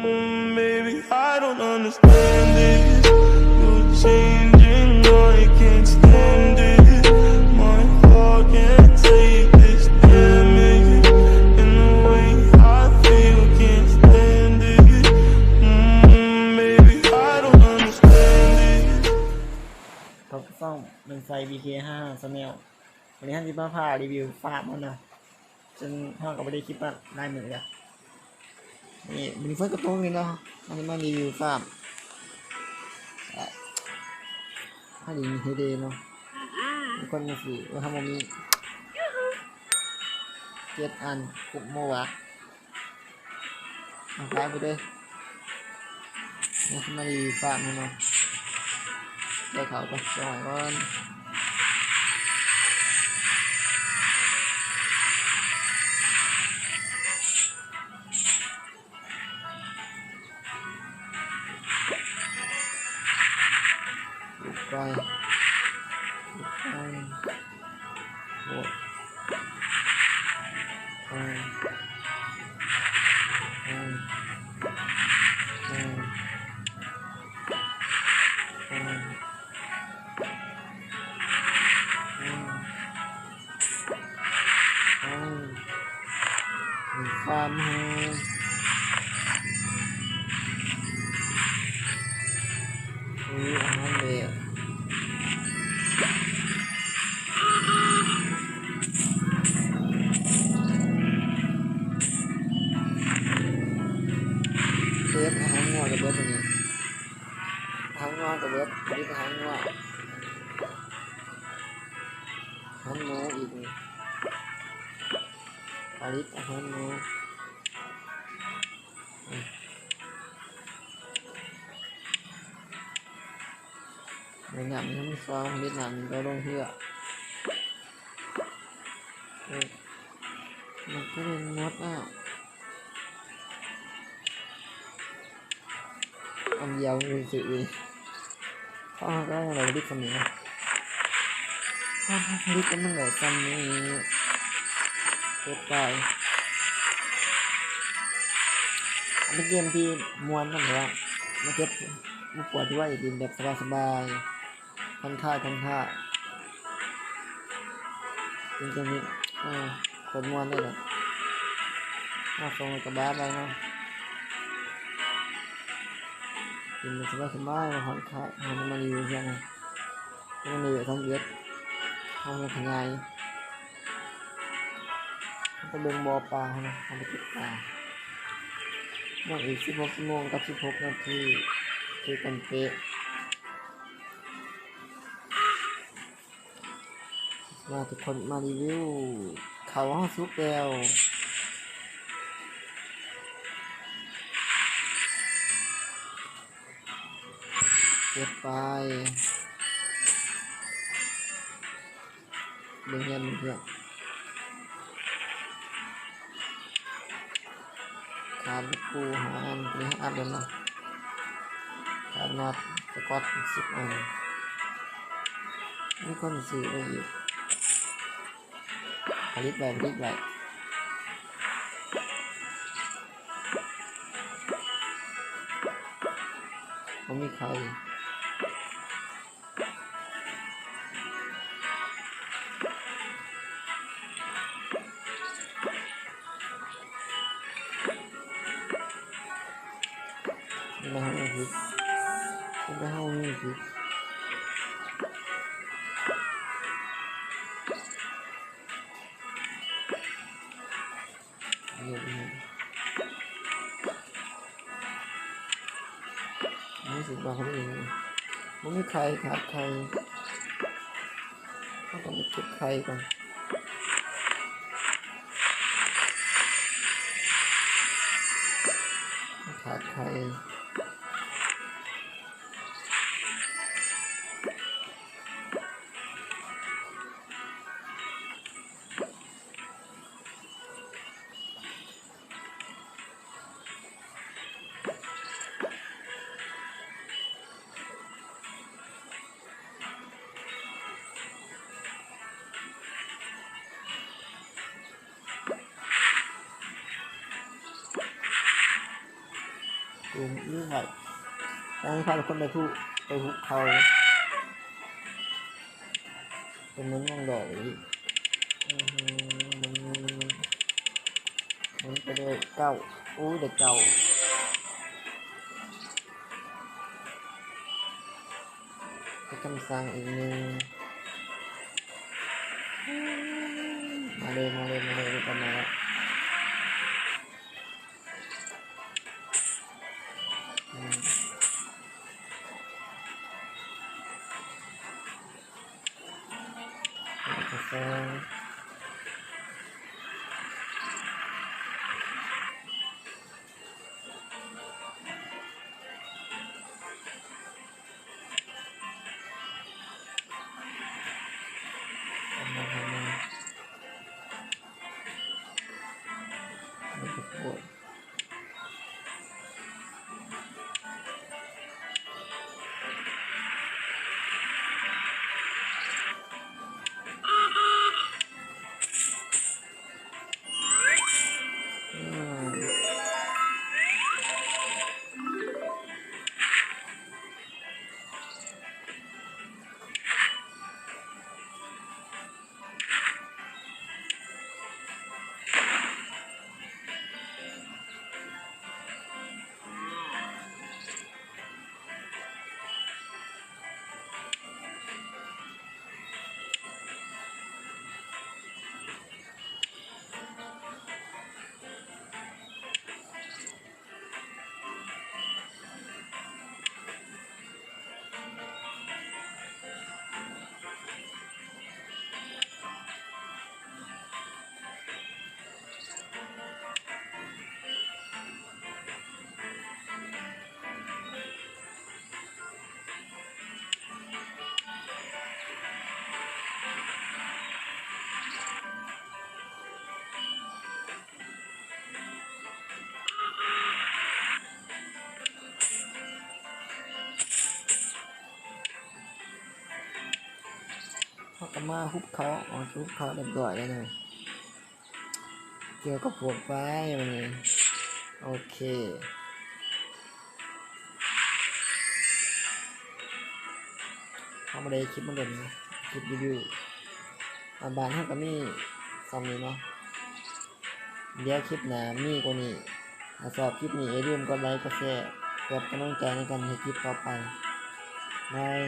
Baby, I don't understand this. You're changing, I can't stand it. My heart can't take this damage. And the way I feel, can't stand it. Mm, baby, I don't understand this. ພົບກັບຊ່ອງ ໜຶ່ງໄຊ ບີເຄ ຫ້າຫ້າ Channel. ວັນນີ້ເຮົາຊິມາພາຣີວິວຟາມເຮົາເນາະ ເຊິ່ງເຮົາກໍບໍ່ໄດ້ຄລິບມາຫຼາຍມື້ແລ້ວ. ນີ້ ມື້ນີ້ຝົນກໍຕົກນີ້ເນາະ ເຮົາຊິມາຣີວິວຟາມ. ເຮົາດີມີເດເນາະ ມີຄົນມາຊື້ ໂອ້ ເຮົາບໍ່ມີ. ເຈັດອັນ ຄຸບໂມວາ ເອົາໄປເລີຍ. ມາ ມາດີຟາມເນາະ ແກ່ເຂົ້າກ່ອນ ແກ່ໄວ້ກ່ອນ. ໄປ ໄປ ໂອ້ ໄປ ໄປ ໄປ ໄປ ໄປ ໄປ. ໄປ ໄປຟາມເຮົາ ນີ້ອາຫານແລ້ວ ເກັບອາຫານງົວໄດ້ເບິດມື້ນີ້ ອາຫານງົວກໍເບິດ ເກັບອາຫານງົວ. ອາຫານໝູອີກນີ້ ຜະລິດອາຫານໝູ ອືມ ໃນນ້ຳນີ້ມັນຊອງ ຜະລິດນ້ຳນີ້ກໍລົງເຮືອ ເອີ ມັນກໍເປັນໝົດແລ້ວ. ອັນດຽວນີ້ຊື່ອີ່ ເພາະເຮົາກໍໄດ້ຜະລິດສ່ຳນີ້ນະ ເຮົາຜະລິດກໍມັນໄດ້ສ່ຳນີ້ ເກັບໄປ. ເປັນເກມທີ່ມ່ວນນຳ ແບບວ່າ ມາເກັບ ມາກວດໄວ້ຫຼິ້ນແບບສະບາຍໆ. ຜ່ອນຄາຍ ຜ່ອນຄາຍ ເປັນຈັ່ງນີ້ ເອີ ໂຄດມ່ວນເລີຍແຫຼະ. ເຮົາສົ່ງກະບາດໄວ້ເນາະ ກິນແບບສະບາຍໆ ຜ່ອນຄາຍ. ເຮົາມາຣີວິວເຮືອນ ເຮົາມາຣີວິວທຳອິດ ເຮົາມາຂະຫຍາຍ ເຮົາໄປເບິ່ງບໍ່ປາເຮົານະ ເຮົາໄປເກັບປາ. ຍັງອີກສິບຫົກຊົ່ວໂມງກັບສິບຫົກນາທີ ຄືກັນເປະ. ມາທຸກຄົນ ມາຣີວິວ ເຂົ້າເຮົາສຸກແລ້ວ ເກັບໄປ ເບິ່ງເຮືອນເພື່ອນ. ຂາດລູກປູຫ້າອັນ ຕົວນີ້ເຮົາອັດແລ້ວເນາະ ຂາດນັອດສະກອດສິບອັນ ມີຄົນຊື້ໄວ້ອີກ ຜະລິດໄວ້ ຜະລິດໄວ້ ບໍ່ມີໃຜ. ແລ້ວເຮົາມີຜິດ ແລ້ວເຮົາມີຜິດ. ນີ້ ນີ້ ນີ້ຊິບອກເຂົາເອງ ບໍ່ມີໄຂ່ ຂາດໄຂ່ ເຮົາຕ້ອງໄປເກັບໄຂ່ກ່ອນ ຂາດໄຂ່. ເ ສູງອີກໄວ້. ແລ້ວພາທຸກຄົນໄປພູ ໄປພູເຂົາ ເປັນເມືອງດອກອີກ. ອື ມັນ ມັນ ມັນໄປເລີຍເກົ້າ. ໂອ້ຍ ໄດ້ເກົ້າ. ເຮັດຄຳສັ່ງອີກໜຶ່ງ. ມາເລີຍ ມາເລີຍ ມາເລີຍ ເຂົ້າມາແລ້ວ. ອືມ ເອົາໄປໃສ່. ເຮົາກໍມາຫຸບເຂົາ ອອກຈາກຫຸບເຂົາຮຽບຮ້ອຍແລ້ວເນາະ. ເຈີກັບພວກໄປມື້ນີ້. ໂອເຄ ເຮົາບໍ່ໄດ້ເຮັດຄລິບມາດົນເນາະ ຄລິບຣີວິວ ອ່າ ບ້ານເຮົາກໍມີສ່ຳນີ້ເນາະ. ດຽວຄລິບໜ້າມີກວ່ານີ້. ຖ້າຊອບຄລິບນີ້ ຢ່າລືມກົດໄລ ກົດແຊ ເພື່ອເປັນກຳລັງໃຈໃນການເຮັດຄລິບຕໍ່ໄປ. ບາຍ.